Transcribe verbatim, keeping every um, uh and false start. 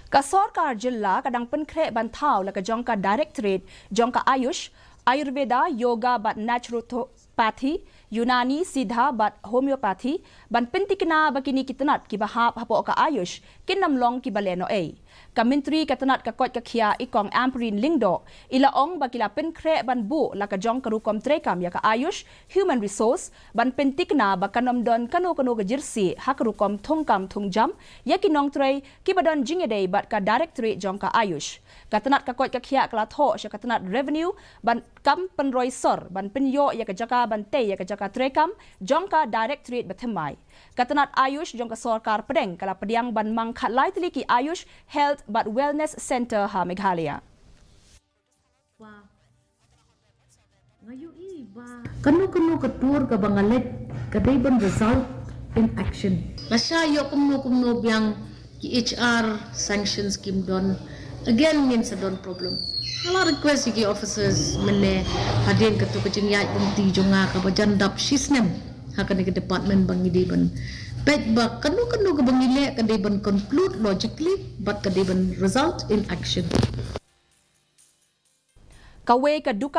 Ka sorkar jylla ka dang pynkhreh ban thaw la ka jong ka Directorate jong ka Ayush, Ayurveda, Yoga bad Naturopathy, Unani, Siddha bad Homeopathy, ban pyntikna ba kine ki tnat kiba hap hapoh ka Ayush kin ym long kiba lehnohei. Ka Myntri ka tnat ka koit ka khiah i Kong Ampareen Lyngdoh i la ong ba ki la pynkhreh ban buh la ka jong ka rukom treikam ïa ka Ayush, Human Resource, ban pyntikna ba kan ym don kano kano ka jyrsieh ha ka rukom thungkam thungjam ïa ki nongtrei kiba don jingïadei bad ka Directorate jong ka Ayush. Ka tnat ka koit ka khiah ka la thoh sha ka tnat Revenue ban kam pynroi sor ban pynïoh ïa ka jaka ban tei ïa ka jaka treikam jong ka Directorate bathymmai. Ka tnat Ayush jong ka sorkar pdeng ka la pdiang ban mang khatlai tylli ki Ayush Health bad Wellness Centre ha Meghalaya. Nga ïohi ba kano kano ka tur kaba nga leit ka dei ban result in action. Lashai ïoh kumno kumno biang ki H R sanctions kim don, again ngin sa don problem. Nga la request ïa ki officers mynne hadien kato ka jingïaid lynti jong nga kaba jan dap shisnem ha kane ka department ba ngi dei ban peit ba kano kano kaba ngi leh ka dei ban conclude logically bad ka dei ban result in action. Kawei ka dukan